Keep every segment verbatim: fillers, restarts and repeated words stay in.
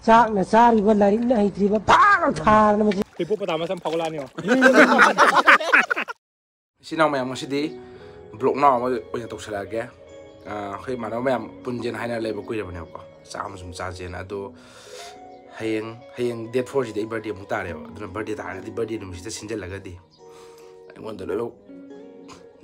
ꯆꯥꯛꯅ ꯆꯥꯔꯤꯕ, ꯂꯥꯏꯔꯤꯛꯅ ꯍꯩꯇ꯭ꯔꯤꯕ, ꯄꯥꯛꯅ ꯊꯥꯗꯅ ꯃꯁꯤ꯫ ꯍꯤꯄꯣꯄꯣꯇꯥꯃꯁ ꯑꯃ ꯐꯥꯎꯒꯠꯂꯛꯑꯅꯤ ꯌꯦꯡꯉꯣ꯫ ꯏꯆꯤꯟ ꯏꯅꯥꯎ ꯃꯌꯥꯝ, ꯉꯁꯤꯗꯤ ꯕ꯭ꯂꯣꯛ ꯅꯥꯎ ꯑꯃ ꯑꯣꯏꯅ ꯇꯧꯁꯜꯂꯛꯑꯒꯦ꯫ ꯑꯥ, ꯑꯩꯈꯣꯏ ꯏꯃꯥꯟꯅꯕ ꯃꯌꯥꯝ ꯄꯨꯟꯁꯦꯅ ꯍꯥꯏꯅ ꯂꯩꯕ ꯀꯨꯏꯔꯕꯅꯦꯕꯀꯣ, ꯆꯥꯛ ꯑꯃ ꯁꯨꯝ ꯆꯥꯁꯦꯅ꯫ ꯑꯗꯣ ꯍꯌꯦꯡ, ꯍꯌꯦꯡ ꯗꯦꯠ ꯐꯣꯔꯁꯤꯗꯤ ꯑꯩ ꯕꯥꯔꯗꯦ ꯑꯃꯨꯛ ꯇꯥꯔꯦꯕ꯫ ꯑꯗꯨꯅ ꯕꯥꯔꯗꯦ ꯇꯥꯔꯒꯗꯤ ꯕꯥꯔꯗꯦ ꯅꯨꯃꯤꯠꯁꯤꯗ ꯁꯤꯟꯖꯜꯂꯒꯗꯤ ꯑꯩꯉꯣꯟꯗ ꯂꯣꯏꯅ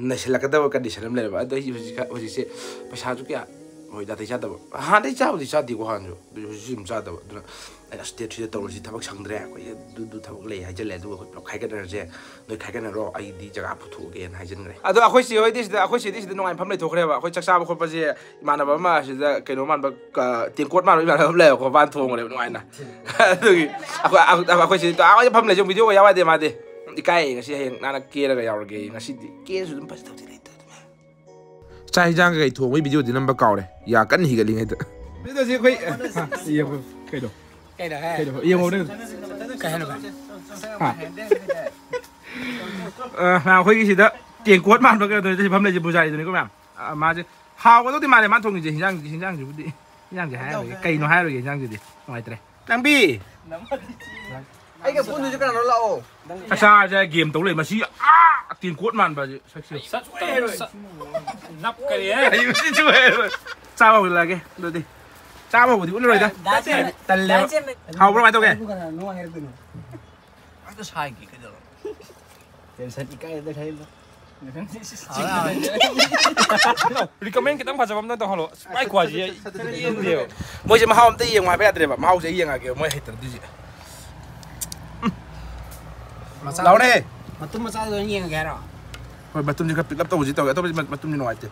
ꯅꯩꯁꯤꯜꯂꯛꯀꯗꯕ ꯀꯟꯗꯤꯁꯟ ꯑꯃ ꯂꯩꯔꯕ꯫ ꯑꯗꯣ ꯑꯩꯁꯦ ꯍꯧꯖꯤꯛ, ꯍꯧꯖꯤꯛꯁꯦ ꯄꯩꯁꯥꯁꯨ ꯀꯌꯥ, ꯍꯣꯏ, ꯅꯥꯇꯩ ꯆꯥꯗꯕ꯫ ꯍꯥꯟꯅꯗꯩ ꯆꯥꯕꯨꯗꯤ ꯆꯥꯗꯦꯀꯣ, ꯍꯥꯟꯅꯁꯨ, ꯑꯗꯨ ꯍꯧꯖꯤꯛꯁꯨ ꯑꯗꯨꯝ ꯆꯥꯗꯕ꯫ ꯑꯗꯨꯅ ꯑꯩꯅ, "ꯑꯁ, ꯗꯦꯠ ꯊ꯭ꯔꯤꯗ ꯇꯧꯔꯁꯤ, ꯊꯕꯛ ꯁꯪꯗ꯭ꯔꯦ, ꯑꯩꯈꯣꯏ ꯑꯗꯨ, ꯑꯗꯨ ꯊꯕꯛ ꯂꯩ" ꯍꯥꯏꯖꯜꯂꯦ꯫ ꯑꯗꯨꯒ ꯑꯩꯈꯣꯏ ꯄꯨꯂꯞ ꯈꯥꯏꯒꯠꯅꯔꯁꯦ, ꯅꯣꯏ ꯈꯥꯏꯒꯠꯅꯔꯣ, ꯑꯩꯗꯤ ꯖꯒꯥ ꯄꯨꯊꯣꯛꯑꯒꯦꯅ ꯍꯥꯏꯖꯟꯈ꯭ꯔꯦ꯫ ꯑꯗꯣ ꯑꯩꯈꯣꯏ ꯆꯦ ꯍꯣꯏꯗꯤ ꯁꯤꯗ, ꯑꯩꯈꯣꯏ ꯆꯦꯗꯤ ꯁꯤꯗ ꯅꯨꯡꯉꯥꯏꯐꯝ ꯂꯩꯊꯣꯛꯈ꯭ꯔꯦꯕ꯫ ꯑꯩꯈꯣꯏ ꯆꯥꯛ ꯆꯥꯕ ꯈꯣꯠꯄꯁꯦ ꯏꯃꯥꯟꯅꯕ ꯑꯃ ꯁꯤꯗ ꯀꯩꯅꯣ ꯃꯥꯟꯕ, ꯀ-, ꯇꯦꯡꯀꯣꯠ ꯃꯥꯟꯕ ꯏꯃꯥꯟꯅꯕ ꯑꯃ ꯂꯩꯌꯦꯕꯀꯣ, ꯃꯥꯅ ꯊꯣꯡꯈ꯭ꯔꯦꯕ ꯅꯨꯡꯉꯥꯏꯅ꯫ ꯑꯗꯨꯒꯤ ꯑꯩꯈꯣꯏ, ꯑꯩꯈꯣꯏ ꯆꯦꯗꯤ ꯇꯥꯕ ꯐꯝ ꯂꯩꯁꯦ, ꯚꯤꯗꯤꯑꯣꯒ ꯌꯥꯎ ꯌꯥꯗꯦ ꯃꯥꯗꯤ꯫ ꯏꯀꯥꯏꯌꯦ, ꯉꯁꯤ ꯍꯌꯦꯡ ꯅꯥꯟꯅ ꯀꯦꯔꯒ ꯌꯥꯎꯔꯒꯦ꯫ ꯉꯁꯤꯗꯤ ꯀꯦꯔꯁꯨ ꯑꯗꯨꯝ ꯐꯖ ꯇꯧꯗꯤ ꯂꯩꯇꯦ ꯑꯗꯨꯝ꯫ ꯆꯥꯛ ꯍꯤꯟꯖꯥꯡ ꯀꯩꯀꯩ ꯊꯣꯡꯕꯒꯤ ꯚꯤꯗꯤꯑꯣꯗꯤ ꯅꯝꯕ ꯀꯥꯎꯔꯦ, ꯌꯥ ꯀꯟꯅ ꯍꯤꯒꯠꯂꯤꯉꯩꯗ꯫ ꯚꯤꯗꯤꯑꯣꯁꯤ ꯑꯩꯈꯣꯏ, ꯌꯦꯡꯉꯣ, ꯀꯩꯅꯣ? ꯀꯩꯅꯣ ꯍꯥꯏ? ꯀꯩꯅꯣ? ꯌꯦꯡꯍꯧꯗ꯭ꯔꯦ꯫ ꯀꯩ ꯍꯥꯏꯅꯣ ꯚꯥꯏ? ꯍꯥ? ꯑ, ꯃꯌꯥꯝ, ꯑꯩꯈꯣꯏꯒꯤ ꯁꯤꯗ ꯇꯦꯡꯀꯣꯠ ꯃꯥꯟꯕ ꯀꯩꯅꯣ ꯇꯧꯔꯤꯁꯦ, ꯁꯤ ꯐꯝ ꯂꯩꯁꯦ ꯄꯨꯖꯥꯔꯤꯗꯨꯅꯤꯀꯣ ꯃꯌꯥꯝ꯫ ꯑ, ꯃꯥꯁꯦ ꯍꯥꯎꯒꯗꯧꯗꯤ ꯃꯥꯜꯂꯦ ꯃꯥꯅ ꯊꯣꯡꯉꯤꯁꯦ, ꯍꯤꯟꯖꯥꯡ, ꯍꯤꯟꯖꯥꯡꯁꯤꯕꯨꯗꯤ꯫ ꯍꯤꯟꯖꯥꯡꯁꯦ ꯍꯥꯏꯔꯔꯣꯏꯒꯦ꯫ ꯀꯩꯅꯣ ꯍꯥꯏꯔꯔꯣꯏꯒꯦ ꯍꯤꯟꯖꯥꯡꯁꯤꯗꯤ꯫ ꯅꯨꯡꯉꯥꯏꯇ꯭ꯔꯦ꯫ ꯅꯪꯕꯤ! ꯑꯩꯒ ꯄꯨꯟꯗꯣꯏꯁꯦ ꯀꯅꯥꯅꯣ? ꯂꯥꯛꯑꯣ꯫ ꯆꯥꯛ ꯆꯥꯔꯁꯦ ꯒꯦꯝ ꯇꯧ ꯂꯩ꯫ ꯃꯁꯤ, ꯑꯥ! ꯇꯦꯡꯀꯣꯠ ꯃꯥꯟꯕꯁꯦ ꯁꯛꯁꯦ꯫ ꯁꯠ ꯇꯧ-, ꯁꯠ-, ꯅꯞꯀꯅꯤ, ꯍꯦ꯫ ꯑꯩ ꯃꯁꯤ ꯆꯨꯝꯃꯦ꯫ ꯆꯥꯕ ꯍꯧꯔꯛꯑꯒꯦ꯫ ꯑꯗꯨꯗꯤ ꯆꯥꯕ ꯍꯧꯕꯗꯤ ꯎꯠꯂꯔꯣꯏꯗ꯫ ꯗꯥ ꯁꯦꯝ-, ꯇꯜꯂꯦꯕ꯫ ꯗꯥ ꯁꯦꯝ-, ꯍꯥꯎꯕ꯭ꯔꯣ? ꯀꯃꯥꯏꯅ ꯇꯧꯒꯦ? ꯑꯩꯕꯨ ꯀꯅꯥꯅꯣ ꯍꯥꯏꯔꯛꯇꯣꯏꯅꯣ? ꯑꯝꯇ ꯁꯥꯏꯒꯦ, ꯀꯩꯗꯧꯔꯕ? ꯇꯦꯟꯁꯟ ꯏꯀꯥꯏꯗ ꯈꯥꯏꯂꯣ꯫ ꯔꯤꯀꯃꯦꯟ ꯈꯤꯇꯪ ꯐꯖꯕ ꯑꯝꯇ ꯇꯧꯍꯜꯂꯣ꯫ ꯃꯥꯏ ꯈ꯭ꯋꯥꯁꯤ ꯌꯦꯡꯗꯦꯕ꯫ ꯃꯣꯏꯁꯦ ꯃꯍꯥꯎ ꯑꯝꯇ ꯌꯦꯡꯉꯨ ꯍꯥꯏꯕ ꯌꯥꯗ꯭ꯔꯦꯕ꯫ ꯃꯍꯥꯎꯁꯦ ꯑꯩ ꯌꯦꯡꯉꯛꯑꯒꯦ, ꯃꯣꯏ ꯍꯩꯇ꯭ꯔꯗꯤ ꯁꯤ꯫ ꯃꯆꯥ-, ꯂꯥꯎꯅꯦ꯫ ꯃꯇꯨꯝ ꯃꯆꯥꯗꯣ ꯑꯣꯏꯅ ꯌꯦꯡꯉꯒꯦ ꯍꯥꯏꯔꯣ? ꯍꯣꯏ, ꯃꯇꯨꯝꯁꯦ ꯈꯔ ꯄꯤꯛꯂꯞ ꯇꯧꯕꯁꯤ ꯇꯧꯋꯦ꯫ ꯑꯇꯣꯞꯄꯗꯤ ꯃ-, ꯃꯇꯨꯝꯗꯤ ꯅꯨꯡꯉꯥꯏꯇꯦ꯫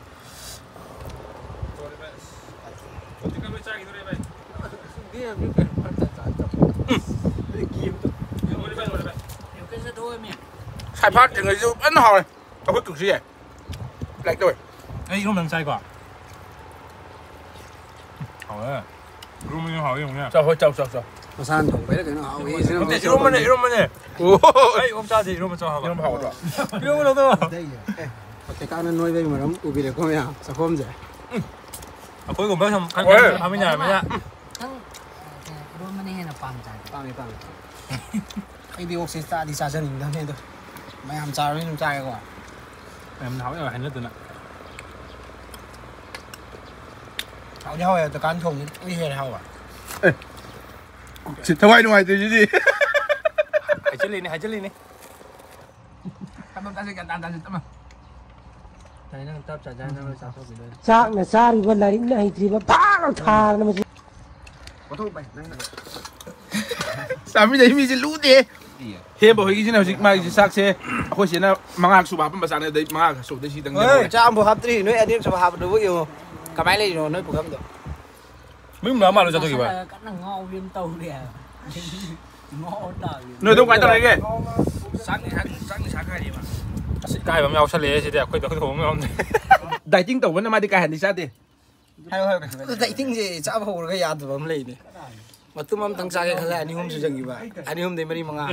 ꯁꯥꯏꯐꯥꯠꯇ꯭ꯔꯤꯉꯩꯁꯨ ꯐꯖꯅ ꯍꯥꯎꯔꯦ꯫ ꯑꯩꯈꯣꯏ ꯀꯨꯛꯁꯤ ꯌꯥꯏ꯫ ꯂꯥꯏꯛ ꯇꯧꯋꯦ꯫ ꯑꯩ ꯏꯔꯣꯝꯕ ꯅꯪ ꯆꯥꯏꯀꯣ? ꯍꯥꯎꯋꯦ꯫ ꯏꯔꯣꯝꯕ ꯍꯥꯎꯋꯦ, ꯌꯦꯡꯉꯨꯅꯦ꯫ ꯆꯥꯎ, ꯍꯣꯏ, ꯆꯥꯎ, ꯆꯥꯎ, ꯆꯥꯎ꯫ ꯃꯁꯥꯅ ꯊꯣꯡꯕꯩꯔ ꯀꯩꯅꯣ ꯍꯥꯎꯋꯦ, ꯁꯤꯅ ꯅꯠꯇꯦ, ꯏꯔꯣꯝꯕꯅꯦ, ꯏꯔꯣꯝꯕꯅꯦ꯫ ꯑꯣ꯫ ꯑꯩ ꯑꯣꯛ ꯆꯥꯗꯦ, ꯏꯔꯣꯝꯕ ꯆꯥꯎ ꯍꯥꯏꯕ꯫ ꯏꯔꯣꯝꯕ ꯍꯥꯎꯕ꯭ꯔꯣ? ꯏꯔꯣꯝꯕ ꯂꯧꯗꯧꯕ꯫ ꯑꯦ, ꯄꯣꯇꯦꯀꯥꯅ ꯅꯣꯏꯕꯒꯤ ꯃꯔꯝ ꯎꯕꯤꯔꯦꯀꯣ ꯃꯌꯥꯝ, ꯆꯥꯛꯈꯣꯝꯁꯦ꯫ ꯑꯩꯈꯣꯏꯒꯨꯝꯕ ꯁꯨꯝ ꯈꯪ-, ꯍꯣꯏ꯫ ꯐꯝꯃꯤꯟꯅꯔꯕꯅꯤꯅ꯫ ꯏꯔꯣꯟꯕꯅ ꯍꯦꯟꯅ ꯄꯥꯝꯖꯔꯦ꯫ ꯄꯥꯝꯃꯦ, ꯄꯥꯝꯃꯦ꯫ ꯑꯩꯗꯤ ꯑꯣꯛꯁꯦ ꯆꯥꯗꯤ ꯆꯥꯖꯅꯤꯡꯗꯕꯅꯦ ꯑꯗꯣ, ꯃꯌꯥꯝ ꯆꯥꯔꯕꯅꯤꯅ ꯑꯗꯨꯝ ꯆꯥꯔꯦꯀꯣ꯫ ꯃꯌꯥꯝꯅ ꯍꯥꯎꯋꯦ ꯍꯥꯎꯋꯦ ꯍꯥꯏꯅꯗꯅ꯫ ꯍꯥꯎꯗꯤ ꯍꯥꯎꯋꯦ, ꯗꯨꯀꯥꯟ ꯊꯣꯡꯕꯅ ꯍꯦꯟꯅ ꯍꯥꯎꯕ꯫ ꯑꯦ, ꯊꯋꯥꯏ ꯅꯨꯡꯉꯥꯏꯇ꯭ꯔꯤꯁꯤꯗꯤ꯫ ꯍꯥꯏꯖꯤꯜꯂꯤꯅꯦ, ꯍꯥꯏꯖꯤꯜꯂꯤꯅꯦ꯫ ꯇꯞꯅ ꯇꯥꯁꯤ, ꯒ꯭ꯌꯥꯟ ꯇꯥꯅ ꯇꯥꯁꯤ, ꯇꯞꯅ꯫ ꯇꯥꯏ, ꯅꯪ ꯇꯞ ꯆꯥꯏ, ꯅꯪ ꯂꯣꯏ ꯆꯥꯊꯣꯛꯈꯤꯗꯣꯏꯅꯤ꯫ ꯆꯥꯛꯅ ꯆꯥꯔꯤꯕ ꯂꯥꯏꯔꯤꯛꯅ ꯍꯩꯇ꯭ꯔꯤꯕ ꯐꯥꯅ ꯊꯥꯔꯅ ꯃꯁꯤ꯫ ꯆꯥꯃꯤꯟꯅꯩ ꯃꯤꯁꯦ ꯂꯨꯗꯦ꯫ ꯍꯦꯕ ꯍꯣꯏꯒꯤꯁꯤꯅ ꯍꯧꯖꯤꯛ ꯃꯥꯒꯤꯁꯤ ꯆꯥꯛꯁꯦ ꯑꯩꯈꯣꯏ ꯁꯤꯅ ꯃꯉꯥ ꯁꯨꯕ ꯍꯥꯞꯄꯝꯕ ꯆꯥꯛꯅꯦ, ꯑꯗꯩ ꯃꯉꯥ ꯁꯨꯕꯗꯩ ꯁꯤꯗꯪ ꯍꯣꯏ, ꯂꯦꯝꯍꯧꯔꯦ꯫ ꯆꯥꯛ ꯑꯃꯐꯥꯎ ꯍꯥꯞꯇ꯭ꯔꯤ꯫ ꯅꯣꯏ ꯑꯅꯤꯔꯛ ꯁꯨꯕ ꯍꯥꯞꯄꯗꯨꯕꯨ ꯌꯦꯡꯉꯣ꯫ ꯀꯃꯥꯏꯅ ꯂꯩꯔꯤꯅꯣ ꯅꯣꯏ ꯄꯨꯈꯝꯗꯣ? ꯃꯤ ꯃꯌꯥꯝ ꯃꯥꯜꯂꯦ ꯆꯠꯊꯣꯛꯈꯤꯕ꯫ ꯃꯁꯥꯅ ꯀꯟꯅ ꯉꯥꯎꯕꯤ ꯑꯃ ꯇꯧꯔꯤ ꯍꯥꯏꯕ꯫ ꯉꯥꯎ ꯇꯥꯔꯤ꯫ ꯅꯣꯏ ꯑꯗꯨꯝ ꯀꯃꯥꯏꯅ ꯇꯧꯔꯤꯒꯦ? ꯆꯥꯛꯅꯤ ꯁꯥ-, ꯆꯥꯛꯅꯤ ꯁꯥꯈꯥꯏꯔꯤꯕ꯫ ꯑꯁ, ꯏꯀꯥꯏꯕ ꯑꯃ ꯌꯥꯎꯁꯜꯂꯛꯑꯦ ꯁꯤꯗꯤ, ꯑꯩꯈꯣꯏꯗ ꯑꯩꯈꯣꯏ ꯊꯣꯡꯕ ꯌꯥꯎꯔꯝꯗ꯭ꯔꯦ꯫ Dieting ꯇꯧꯕꯅ ꯃꯥꯗꯤ ꯀꯥ ꯍꯦꯟꯅꯗꯤ ꯆꯥꯗꯦ꯫ ꯍꯥꯏꯌꯣ, ꯍꯥꯏꯌꯣ, ꯀꯩꯁꯨ ꯀꯥꯏꯗꯦ꯫ ꯑꯗꯣ dietingꯁꯦ ꯆꯥꯕ ꯍꯧꯔꯒ ꯌꯥꯗꯕ ꯑꯃ ꯂꯩꯅꯦ꯫ ꯃꯇꯨꯝ ꯑꯃꯇꯪ ꯆꯥꯒꯦ ꯈꯜꯂꯦ, ꯑꯅꯤ ꯑꯍꯨꯝꯁꯨ ꯆꯪꯈꯤꯕ꯫ ꯑꯅꯤ ꯑꯍꯨꯝꯗꯩ ꯃꯔꯤ ꯃꯉꯥ꯫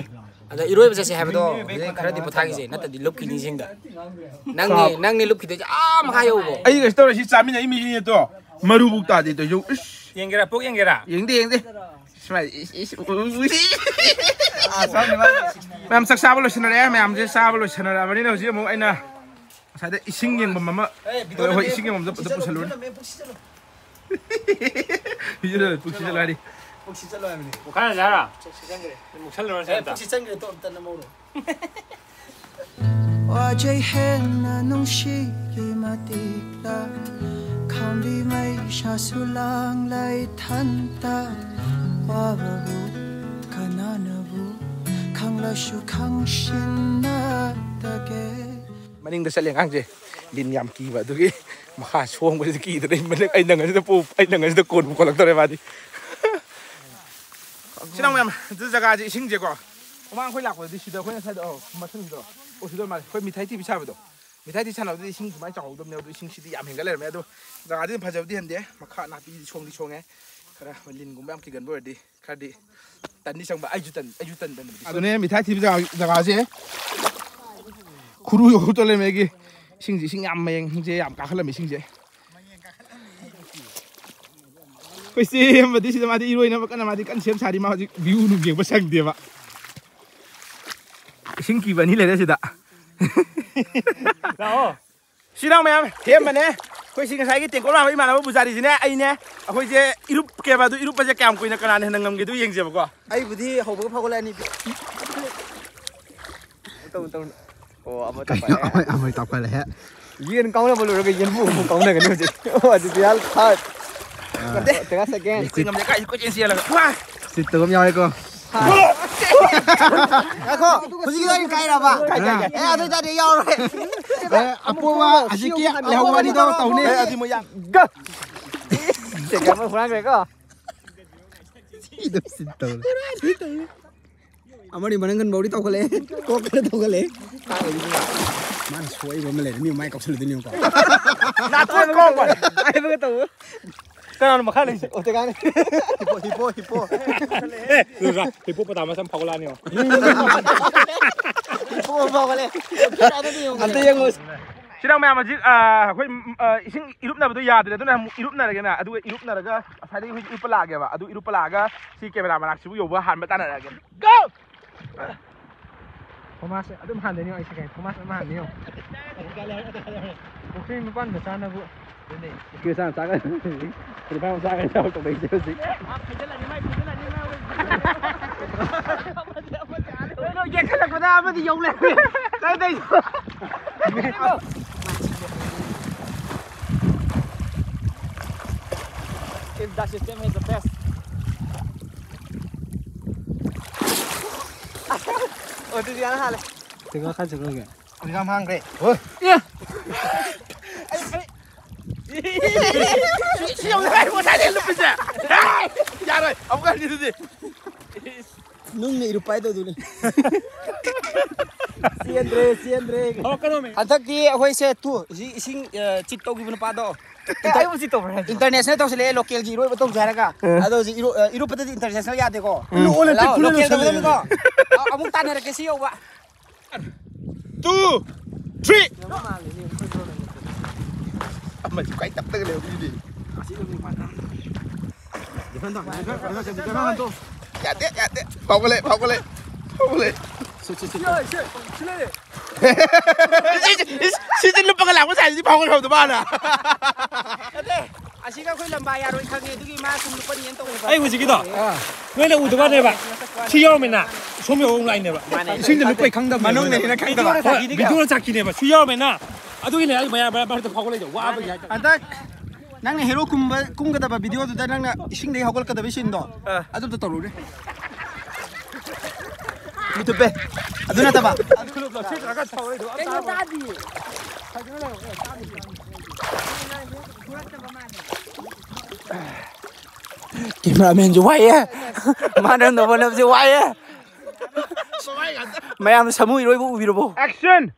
ꯑꯗ ꯏꯔꯣꯏꯕ ꯆꯠꯁꯦ ꯍꯥꯏꯕꯗꯣ ꯍꯧꯖꯤꯛ ꯈꯔꯗꯤ ꯄꯣꯊꯥꯈꯤꯁꯦ, ꯅꯠꯇ꯭ꯔꯗꯤ ꯂꯨꯞꯈꯤꯅꯤ ꯏꯁꯤꯡꯗ꯫ ꯅꯪꯅꯦ, ꯅꯪꯅꯦ ꯂꯨꯞꯈꯤꯗꯣꯏꯁꯦ ꯑꯥ ꯃꯈꯥ ꯌꯧꯕ꯫ ꯑꯩ ꯀꯩꯁꯨ ꯇꯧꯔꯣꯏ, ꯁꯤ ꯆꯥꯃꯤꯟꯅꯩ ꯃꯤꯁꯤꯅꯦ ꯇꯣ꯫ ꯃꯔꯨꯕꯨꯛ ꯇꯥꯗꯦ ꯇꯧꯏꯁꯦ꯫ ꯏꯁ꯫ ꯌꯦꯡꯒꯦꯔꯥ? ꯄꯨꯛ ꯌꯦꯡꯒꯦꯔꯥ? ꯌꯦꯡꯗꯦ, ꯌꯦꯡꯗꯦ꯫ ꯁꯨꯃꯥꯏꯅ, ꯏꯁ, ꯏꯁ, ꯎ, ꯎ, ꯏꯁ꯫ ꯃꯌꯥꯝ ꯆꯥꯛ ꯆꯥꯕ ꯂꯣꯏꯁꯤꯟꯅꯔꯦ, ꯃꯌꯥꯝꯁꯦ ꯆꯥꯕ ꯂꯣꯏꯁꯤꯟꯅꯔꯛꯑꯕꯅꯤꯅ ꯍꯧꯖꯤꯛ ꯑꯃꯨꯛ ꯑꯩꯅ ꯉꯁꯥꯏꯗ ꯏꯁꯤꯡ ꯌꯦꯡꯐꯝ ꯑꯃ, ꯑꯦ, ꯚꯤꯗꯤꯑꯣ ꯍꯣꯏ, ꯍꯣꯏ, ꯅꯝꯃꯦ, ꯏꯁꯤꯡ ꯌꯦꯡꯐꯝꯗ ꯄꯨꯛꯁꯤ ꯆꯠꯂꯣ, ꯄꯨꯁꯜꯂꯨꯔꯦ꯫ ꯚꯤꯗꯤꯑꯣ ꯅꯝꯃꯦ, ꯄꯨꯛꯁꯤ ꯆꯠꯂꯣ꯫ ꯄꯨꯛꯁꯤ ꯆꯠꯂꯣ, ꯄꯨꯛꯁꯤ ꯆꯠꯂꯣ ꯍꯥꯏꯗꯤ꯫ ꯄꯨꯛꯁꯤ ꯆꯠꯂꯣ ꯍꯥꯏꯕꯅꯤ꯫ ꯃꯨꯛꯈꯥꯏꯔꯁꯦ ꯍꯥꯏꯔꯣ? ꯄꯨꯛꯁꯤ ꯆꯪꯈ꯭ꯔꯦ꯫ ꯃꯨꯛꯁꯜꯂꯨꯔꯁꯦ ꯑꯦ, ꯑꯝꯇ꯫ ꯄꯨꯛꯁꯤ ꯆꯪꯈ꯭ꯔꯦ, ꯇꯣ, ꯑꯝꯇ ꯅꯝꯍꯧꯔꯣ꯫ ꯋꯥꯖꯩ ꯍꯦꯟꯅ ꯅꯨꯡꯁꯤꯒꯤ ꯃꯇꯤꯛꯂ, ꯈꯥꯝꯕꯤ ꯃꯩꯁꯥꯁꯨ ꯂꯥꯡꯂ ꯏꯊꯟꯇ, ꯋꯥꯕꯕꯨ ꯀꯅꯥꯅꯕꯨ ꯈꯪꯂꯁꯨ ꯈꯪꯁꯤꯟꯅꯗꯒꯦ꯫ ꯃꯅꯤꯡꯗ ꯆꯠꯂꯦ ꯑꯉꯥꯡꯁꯦ, ꯂꯤꯟ ꯌꯥꯝ ꯀꯤꯕ ꯑꯗꯨꯒꯤ ꯃꯈꯥ ꯁꯣꯡꯕꯁꯤꯗ ꯀꯤꯗꯅ ꯑꯩ ꯃꯅꯤꯡ-, ꯑꯩ ꯅꯪꯉꯁꯤꯗ ꯄꯨ-, ꯑꯩ ꯅꯪꯉꯁꯤꯗ ꯀꯣꯟꯕꯨ ꯀꯣꯜꯂꯛꯇꯧꯔꯦ ꯃꯥꯗꯤ꯫ ꯁꯤ ꯅꯪ ꯃꯌꯥꯝ, ꯑꯗꯨ ꯖꯒꯥꯁꯦ ꯏꯁꯤꯡꯁꯦꯀꯣ, ꯃꯃꯥꯡ ꯑꯩꯈꯣꯏ ꯂꯥꯛꯄꯗꯗꯤ ꯁꯤꯗ ꯑꯩꯈꯣꯏꯅ ꯁ꯭ꯋꯥꯏꯗ, ꯑꯣ, ꯃꯊꯪꯒꯤꯗꯣ, ꯑꯣ, ꯁꯤꯗ ꯃꯥꯜꯂꯦ꯫ ꯑꯩꯈꯣꯏ ꯃꯤꯊꯥꯏ ꯊꯤꯕꯤ ꯁꯥꯕꯗꯣ, ꯃꯤꯊꯥꯏ ꯊꯤ ꯁꯥꯟꯅꯕꯗꯗꯤ ꯏꯁꯤꯡ ꯁꯨꯃꯥꯏꯅ ꯆꯥꯎꯍꯧꯗꯕꯅꯦ, ꯑꯗꯨ ꯏꯁꯤꯡꯁꯤꯗꯤ ꯌꯥꯝ ꯍꯦꯟꯒꯠ ꯂꯩꯔꯝꯃꯦ꯫ ꯑꯗꯣ ꯖꯒꯥꯗꯤ ꯑꯗꯨꯝ ꯐꯖꯕꯗꯤ ꯍꯦꯟꯗꯦ, ꯃꯈꯥ ꯅꯥꯄꯤꯗꯤ ꯁꯣꯡꯗꯤ ꯁꯣꯡꯉꯦ, ꯈꯔ ꯂꯤꯟꯒꯨꯝꯕ ꯌꯥꯝ ꯀꯤꯒꯟꯕ ꯑꯣꯏꯔꯗꯤ ꯈꯔꯗꯤ ꯇꯟꯗꯤ ꯆꯪꯕ, ꯑꯩꯁꯨ ꯇꯟ-, ꯑꯩꯁꯨ ꯇꯟꯕꯅꯦ꯫ ꯑꯗꯨꯅꯦ ꯃꯤꯊꯥꯏ ꯊꯤꯕ ꯖꯒꯥ-, ꯖꯒꯥꯁꯦ ꯈꯨꯔꯨ ꯌꯧꯍꯧꯗ ꯂꯩꯔꯝꯃꯦ ꯑꯩꯒꯤ꯫ ꯏꯁꯤꯡꯁꯦ, ꯏꯁꯤꯡ ꯌꯥꯝ ꯃꯌꯦꯡꯁꯦ ꯌꯥꯝ ꯀꯥꯈꯠꯂꯝꯃꯦ ꯏꯁꯤꯡꯁꯦ꯫ ꯑꯩꯈꯣꯏ ꯆꯦ ꯑꯃꯗꯤ ꯁꯤꯗ ꯃꯥꯗꯤ ꯏꯔꯣꯏꯅꯕ ꯀꯟꯅ ꯃꯥꯗꯤ ꯀꯟꯅ ꯁꯦꯝ ꯁꯥꯔꯤ꯫ ꯃꯥ ꯍꯧꯖꯤꯛ ꯚ꯭ꯌꯨ ꯅꯨꯡ ꯌꯦꯡꯕ ꯁꯪꯗꯦꯕ꯫ ꯏꯁꯤꯡ ꯀꯤꯕ ꯑꯅꯤ ꯂꯩꯔꯦ ꯁꯤꯗ꯫ ꯂꯥꯛꯑꯣ꯫ ꯁꯤꯔꯥꯎ ꯃꯌꯥꯝ ꯍꯦꯝꯕꯅꯦ꯫ ꯑꯩꯈꯣꯏ ꯁꯤ ꯉꯁꯥꯏꯒꯤ ꯇꯦꯡꯀꯣꯠ ꯂꯥꯛꯄ ꯏꯃꯥꯟꯅꯕ ꯄꯨꯖꯥꯔꯤꯁꯤꯅꯦ ꯑꯩꯅꯦ꯫ ꯑꯩꯈꯣꯏꯁꯦ ꯏꯔꯨꯞ ꯀꯦꯕ ꯑꯗꯨ ꯏꯔꯨꯞꯄꯁꯦ ꯀꯌꯥꯝ ꯀꯨꯏꯅ ꯀꯅꯥꯅ ꯍꯦꯟꯅ ꯉꯝꯒꯦꯗꯨ ꯌꯦꯡꯁꯦꯕꯀꯣ꯫ ꯑꯩꯕꯨꯗꯤ ꯍꯧꯕꯒ ꯐꯥꯎꯒꯠꯂꯛꯑꯅꯤ꯫ ꯇꯧ, ꯇꯧ꯫ ꯑꯣ, ꯑꯃ ꯀꯩꯅꯣ, ꯇꯧꯈꯠꯂꯦ꯫ ꯑꯃ, ꯑꯃ ꯇꯧꯈꯠꯂꯦ꯫ ꯌꯦꯟ ꯀꯥꯎꯅꯕ ꯂꯣꯏꯔꯒ ꯌꯦꯟꯕꯨ ꯑꯃꯨꯛ ꯀꯥꯎꯅꯒꯅꯤ ꯍꯧꯖꯤꯛ꯫ ꯑꯣ, ꯑꯗꯨꯗꯤ ꯌꯥꯝ ꯐꯥꯔ꯫ ꯑꯥ꯫ ꯅꯠꯇꯦ꯫ ꯇꯦꯔꯥ second꯫ ꯑꯩꯈꯣꯏ ꯉꯝꯗꯦ, ꯀꯥꯏ ꯀꯣꯏꯆꯦꯟ ꯆꯦꯜꯂꯒ꯫ ꯋꯥ! ꯁꯤꯠꯇꯕ ꯑꯃ ꯌꯥꯎꯔꯦꯀꯣ꯫ ꯉꯥꯏꯈꯣ, ꯍꯧꯖꯤꯛꯀꯤꯗꯣ ꯑꯩꯅ ꯀꯥꯏꯔꯕ? ꯀꯥꯏ, ꯀꯥꯏ, ꯀꯥꯏ꯫ ꯑꯦ, ꯑꯗꯨ ꯑꯣꯏꯇꯥꯔꯗꯤ ꯌꯥꯎꯔꯣꯏ꯫ ꯑꯦ, ꯑꯄꯣꯕ ꯍꯧꯖꯤꯛꯀꯤ ꯂꯩꯍꯧꯕ ꯑꯅꯤꯗꯣ ꯇꯧꯅꯤ꯫ ꯑꯦ, ꯑꯗꯨꯗꯤ ꯃꯣꯏ ꯌꯥ-, ꯒ! Second ꯑꯃ ꯍꯨꯔꯥꯟꯈ꯭ꯔꯦꯀꯣ꯫ ꯁꯤꯗ ꯁꯤꯠꯇꯕ꯫ ꯑꯃꯅꯤ ꯃꯅꯪꯒꯟ ꯕꯥꯎꯗꯤ ꯇꯧꯈꯠꯂꯛꯑꯦ꯫ ꯀꯣꯛ ꯈꯔ ꯇꯧꯈꯠꯂꯛꯑꯦ꯫ ꯃꯥꯅ ꯁꯣꯏꯕ ꯑꯃ ꯂꯩꯔꯦ꯫ ꯃꯤ ꯃꯥꯏ ꯀꯥꯎꯁꯜꯂꯨꯗꯣꯏꯅꯤ ꯌꯦꯡꯉꯨꯀꯣ꯫ ꯅꯥꯇꯣꯟ ꯀꯣꯛ ꯃꯥꯜꯂꯦ꯫ ꯍꯥꯏꯕꯒ ꯇꯧꯕ꯫ ꯀꯅꯥꯅꯣ ꯃꯈꯥ ꯂꯩꯁꯦ? ꯑꯣ, ꯇꯦꯀꯥꯅꯦ꯫ ꯍꯤꯄꯣ, ꯍꯤꯄꯣ, ꯍꯤꯄꯣ꯫ ꯑꯦ, ꯂꯣꯏꯔꯥ꯫ ꯍꯤꯄꯣ ꯄꯇꯥ ꯃꯁꯝ ꯐꯥꯎꯒꯠꯂꯛꯑꯅꯤ ꯌꯦꯡꯉꯣ꯫ ꯍꯤꯄꯣ ꯑꯃ ꯐꯥꯎꯒꯠꯂꯦ꯫ ꯑꯝꯇ ꯌꯦꯡꯉꯨ꯫ ꯁꯤꯔꯥꯎ ꯃꯌꯥꯝ ꯍꯧꯖꯤꯛ, ꯑ, ꯑꯩꯈꯣꯏ, ꯎꯝ, ꯑ, ꯏꯁꯤꯡ ꯏꯔꯨꯞꯅꯕꯗꯣ ꯌꯥꯗ꯭ꯔꯦ, ꯑꯗꯨꯅ ꯑꯃꯨꯛ ꯏꯔꯨꯞꯅꯔꯒꯦꯅ, ꯑꯗꯨꯒ ꯏꯔꯨꯞꯅꯔꯒ ꯉꯁꯥꯏꯗꯒꯤ ꯍꯧꯖꯤꯛ ꯏꯔꯨꯞꯄ ꯂꯥꯛꯑꯒꯦꯕ, ꯑꯗꯨ ꯏꯔꯨꯞꯄ ꯂꯥꯛꯑꯒ ꯁꯤ camera ꯃꯅꯥꯛꯁꯤꯕꯨ ꯌꯧꯕ ꯍꯥꯟꯕ ꯇꯥꯟꯅꯔꯛꯑꯒꯦ꯫ Go! ꯊꯣꯃꯥꯁ ꯑꯗꯨꯝ ꯍꯥꯟꯗꯣꯏꯅꯤ, ꯑꯩꯁꯦ ꯀꯩ, ꯊꯣꯃꯥꯁ ꯑꯗꯨꯝ ꯍꯥꯟꯗꯣꯏꯅꯤ꯫ ꯄꯨꯈ꯭ꯔꯤ ꯃꯄꯥꯟꯗ ꯆꯥꯅꯕ꯫ ꯀꯦ ꯆꯥ ꯆꯥꯒ-, ꯀꯨꯟꯊ꯭ꯔꯥ ꯆꯥꯒ ꯇꯧꯔꯛꯏꯁꯦ ꯍꯧꯖꯤꯛ꯫ ꯌꯦꯡꯈꯠꯂꯛꯄꯗ ꯑꯃꯗꯤ ꯌꯧ ꯂꯩꯔꯝꯃꯦ꯫ ꯀꯥꯏꯗꯩꯅꯣ? If the system has a best. ꯑꯣ, ꯑꯗꯨꯗꯤ ꯌꯥꯝ ꯍꯥꯜꯂꯦ꯫ ꯇꯦꯡꯀꯣꯠ ꯈꯔ ꯆꯠꯈ꯭ꯔꯒꯦ꯫ ꯍꯧꯖꯤꯛ ꯌꯥꯝ ꯍꯥꯡꯈ꯭ꯔꯦ꯫ ꯍꯣꯏ꯫ ꯑꯦ! ꯁꯤ, ꯁꯤ ꯌꯧꯅ ꯀꯥꯏ ꯄꯣꯠ ꯇꯥꯏꯅꯦ ꯂꯨꯞꯄꯤꯁꯦ꯫ ꯍꯦ! ꯌꯥꯔꯣꯏ꯫ ꯑꯃꯨꯛ ꯍꯟꯈꯤꯗꯨꯗꯤ꯫ ꯅꯨꯡꯅ ꯏꯔꯨꯞ ꯄꯥꯏꯗꯧꯗꯨꯅꯤ꯫ ꯆꯦꯟꯗ꯭ꯔꯦ, ꯆꯦꯟꯗ꯭ꯔꯦ꯫ ꯍꯧꯔꯛꯀꯅꯣꯃꯤ꯫ ꯍꯟꯗꯛꯇꯤ ꯑꯩꯈꯣꯏꯁꯦ ꯇꯨ, ꯁꯤ ꯏꯁꯤꯡ, ꯑ, cheat ꯇꯧꯈꯤꯕ ꯅꯨꯄꯥꯗꯣ꯫ ꯑꯦ, ꯑꯩꯕꯨ cheat ꯇꯧꯕ꯭ꯔꯥ ꯍꯥꯏꯁꯦ? International ꯇꯧꯁꯤꯜꯂꯛꯑꯦ, local ꯒꯤ ꯏꯔꯣꯏꯕ ꯇꯧꯁꯦ ꯍꯥꯏꯔꯒ꯫ ꯑ꯫ ꯑꯗꯣ ꯍꯧꯖꯤꯛ ꯏꯔꯨ-, ꯑ, ꯏꯔꯨꯞꯄꯗꯗꯤ international ꯌꯥꯗꯦꯀꯣ꯫ ꯎꯝ꯫ ꯂꯥꯛꯑꯣ, local ꯂꯣꯀꯦꯜꯗ ꯂꯣꯏꯁꯜꯂꯦ꯫ ꯂꯣꯏꯁꯜꯂꯦꯀꯣ꯫ ꯑ-, ꯑꯃꯨꯛ ꯇꯥꯟꯅꯔꯛꯀꯦ ꯁꯤ ꯌꯧꯕ꯫ Two, three. ꯑꯃꯁꯨ ꯀꯥꯏ ꯇꯞꯇꯒ ꯂꯩꯍꯧꯔꯤꯗꯨꯗꯤ꯫ ꯌꯥꯗꯦ, ꯌꯥꯗꯦ꯫ ꯐꯥꯎꯒꯠꯂꯦ, ꯐꯥꯎꯒꯠꯂꯦ, ꯐꯥꯎꯒꯠꯂꯦ꯫ ꯁꯤ, ꯁꯤ, ꯁꯤ꯫ ꯁꯤꯗꯤ ꯂꯨꯞꯄꯒ ꯂꯥꯛꯄ ꯁꯥꯏꯁꯤꯗꯤ ꯐꯥꯎꯒꯠꯍꯧꯗ ꯃꯥꯅ꯫ ꯑꯁꯤꯒ ꯑꯩꯈꯣꯏ ꯂꯝꯕꯥ ꯌꯥꯔꯣꯏ ꯈꯪꯉꯦ, ꯑꯗꯨꯒꯤ ꯃꯥ ꯁꯨꯝ ꯂꯨꯄꯥ ꯌꯦꯟ ꯇꯧꯕ꯫ ꯑꯩ ꯍꯧꯖꯤꯛꯀꯤꯗꯣ ꯅꯣꯏꯅ ꯎꯗꯕꯅꯦꯕ꯫ ꯁꯤ ꯌꯧꯔꯝꯃꯦꯅ ꯁꯣꯝ ꯌꯧꯔꯝ ꯂꯥꯛꯏꯅꯦꯕ꯫ ꯏꯁꯤꯡꯗ ꯂꯨꯞꯄꯩ ꯈꯪꯗꯕ꯫ ꯃꯅꯨꯡꯗ ꯍꯦꯟꯅ ꯈꯪꯗꯕ꯫ ꯍꯣꯏ, ꯚꯤꯗꯤꯑꯣ ꯆꯥꯛꯈꯤꯅꯦꯕ꯫ ꯁꯤ ꯌꯧꯔꯝꯃꯦꯅ ꯑꯗꯨꯒꯤꯅꯦ ꯑꯩ ꯃꯌꯥꯝ ꯃꯔꯛ ꯃꯔꯛꯇ ꯐꯥꯎꯒꯠꯂꯛꯏꯗꯣ ꯋꯥꯕꯒꯤ ꯍꯥꯏꯇꯥꯔꯦ꯫ ꯍꯟꯗꯛ ꯅꯪꯅ ꯍꯦꯔꯣ ꯀꯨꯝꯕ, ꯀꯨꯝꯒꯗꯕ ꯚꯤꯗꯤꯑꯣꯗꯨꯗ ꯅꯪꯅ ꯏꯁꯤꯡꯗꯒꯤ ꯍꯧꯒꯠꯂꯛꯀꯗꯕ ꯁꯤꯟꯗꯣ ꯑꯗꯨꯝꯇ ꯇꯧꯔꯨꯅꯦ꯫ ꯃꯤ ꯊꯨꯞꯄꯦ꯫ ꯑꯗꯨ ꯅꯠꯇꯕ꯫ ꯀꯩꯅꯣ ꯇꯥꯗꯤꯌꯦ꯫ ꯀꯦꯃꯦꯔꯥꯃꯦꯟꯁꯨ ꯋꯥꯏꯌꯦ꯫ ꯃꯥꯅ ꯅꯣꯡꯃꯅꯕꯁꯦ ꯋꯥꯏꯌꯦ꯫ ꯃꯌꯥꯝ ꯁꯥꯃꯨ ꯏꯔꯣꯏꯕ ꯎꯕꯤꯔꯕꯣ? ꯑꯦꯛꯁꯟ!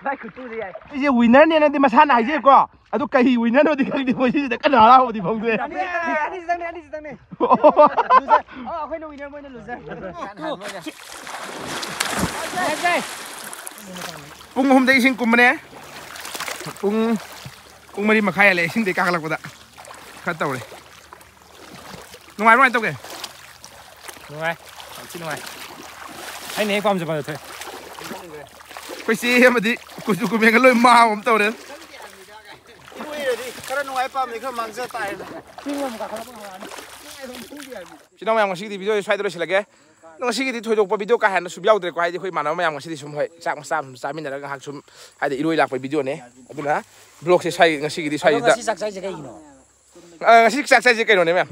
ꯑꯩꯁꯦ ꯋꯤꯟꯅꯔꯅꯦꯅꯗꯤ ꯃꯁꯥꯅ ꯍꯥꯏꯖꯩꯀꯣ, ꯑꯗꯨ ꯀꯔꯤ ꯋꯤꯟꯅꯔꯅꯣꯗꯤ ꯈꯪꯗꯦ꯫ ꯃꯣꯏꯁꯤꯗ ꯀꯟꯅ ꯍꯔꯥꯎꯕꯗꯤ ꯐꯥꯎꯗꯦ꯫ ꯑꯅꯤ, ꯑꯅꯤꯁꯤꯗꯪꯅꯦ, ꯑꯅꯤꯁꯤꯗꯪꯅꯦ꯫ ꯑꯣ꯫ ꯂꯨꯖꯔ꯫ ꯑꯣ, ꯑꯩꯈꯣꯏꯅ ꯋꯤꯟꯅꯔ, ꯃꯣꯏꯅ ꯂꯨꯖꯔ꯫ ꯄꯨꯡ ꯑꯍꯨꯝꯗ ꯏꯁꯤꯡ ꯀꯨꯝꯕꯅꯦ꯫ ꯄꯨꯡ, ꯄꯨꯡ ꯃꯔꯤ ꯃꯈꯥꯏ ꯍꯦꯜꯂꯦ ꯏꯁꯤꯡꯗꯒꯤ ꯀꯥꯈꯠꯂꯛꯄꯗ꯫ ꯈꯔ ꯇꯧꯔꯦ꯫ ꯅꯨꯡꯉꯥꯏꯕ꯭ꯔꯣ? ꯀꯃꯥꯏꯅ ꯇꯧꯒꯦ? ꯅꯨꯡꯉꯥꯏ꯫ ꯌꯥꯝ ꯊꯤ ꯅꯨꯡꯉꯥꯏ꯫ ꯑꯩꯅ ꯍꯦꯛ ꯄꯥꯝꯖꯕ ꯊꯣꯛꯑꯦ꯫ ꯑꯩꯈꯣꯏ ꯆꯦ ꯑꯃꯗꯤ ꯀꯨꯆꯨ ꯀꯨꯃꯦꯟꯒ ꯂꯣꯏ ꯃꯥꯡꯕ ꯑꯃ ꯇꯧꯔꯦ꯫ ꯏꯔꯣꯏꯔꯗꯤ ꯈꯔ ꯅꯨꯡꯉꯥꯏ, ꯄꯥꯝꯃꯗꯤ ꯈꯔ ꯃꯥꯡꯖ ꯇꯥꯔꯦꯅ꯫ ꯆꯤꯟ ꯏꯅꯥꯎ ꯃꯌꯥꯝ, ꯉꯁꯤꯒꯤꯗꯤ ꯚꯤꯗꯤꯑꯣꯁꯦ ꯁ꯭ꯋꯥꯏꯗ ꯂꯣꯏꯁꯤꯜꯂꯒꯦ꯫ ꯑꯗꯣ ꯉꯁꯤꯒꯤꯗꯤ ꯊꯣꯏꯗꯣꯛꯄ ꯚꯤꯗꯤꯑꯣ ꯀꯥ ꯍꯦꯟꯅ ꯁꯨꯝ ꯌꯥꯎꯗ꯭ꯔꯦꯀꯣ, ꯍꯥꯏꯗꯤ ꯑꯩꯈꯣꯏ ꯏꯃꯥꯟꯅꯕ ꯃꯌꯥꯝ ꯉꯁꯤꯗꯤ ꯁꯨꯝ, ꯍꯣꯏ, ꯆꯥꯛ ꯃꯆꯥ ꯑꯃ ꯁꯨꯝ ꯆꯥꯃꯤꯟꯅꯔꯒ ꯉꯥꯏꯍꯥꯛ ꯁꯨꯝ, ꯍꯥꯏꯗꯤ ꯏꯔꯣꯏ ꯂꯥꯛꯄꯩ ꯚꯤꯗꯤꯑꯣꯅꯦ꯫ ꯑꯗꯨꯅ ꯕ꯭ꯂꯣꯒꯁꯦ ꯁ꯭ꯋꯥꯏ, ꯉꯁꯤꯒꯤꯗꯤ ꯑꯗꯣ ꯁ꯭ꯋꯥꯏꯗ꯫ ꯉꯁꯤ ꯆꯥꯛ ꯆꯥꯏꯁꯦ ꯀꯩꯒꯤꯅꯣ? ꯑ, ꯉꯁꯤ ꯆꯥꯛ ꯆꯥꯏꯁꯦ ꯀꯩꯅꯣꯅꯦ, ꯃꯌꯥꯝ꯫